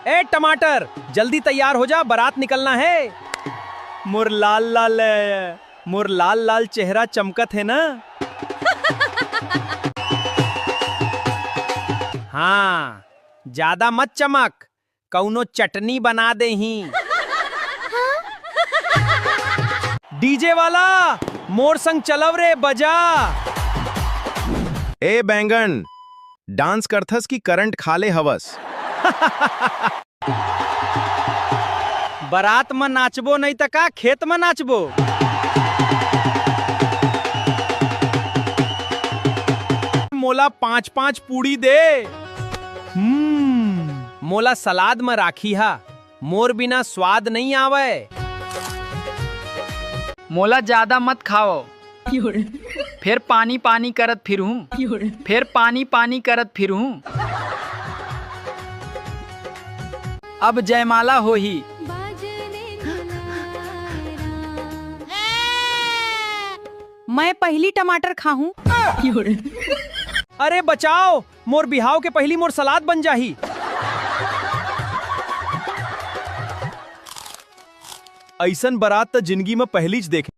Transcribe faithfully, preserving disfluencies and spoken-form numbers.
ए टमाटर, जल्दी तैयार हो जा, बारात निकलना है। मोर लाल लाल, मोर लाल लाल चेहरा चमकत है ना? हाँ, ज्यादा मत चमक, कउनो चटनी बना देही। डीजे वाला, मोर संग चलव रे, बजा। ए बैंगन, डांस करथस कि करंट खा ले हवस? बारात म नाचबो नइ त का खेत म नाचबो? मोला पाँच पाँच पूड़ी दे। हम्म, मोला सलाद म राखी हा, मोर बिना स्वाद नइ आवय। मोला जादा मत खाओ, फेर पानी पानी करत फिरहूं, फेर पानी पानी करत फिरहूं। अब जयमाला होही। मैं पहिली टमाटर खाहूं। अरे बचाओ, मोर बिहाव के पहिली मोर सलाद बन जाही। अइसन बारात त जिनगी म पहिलीच देखे।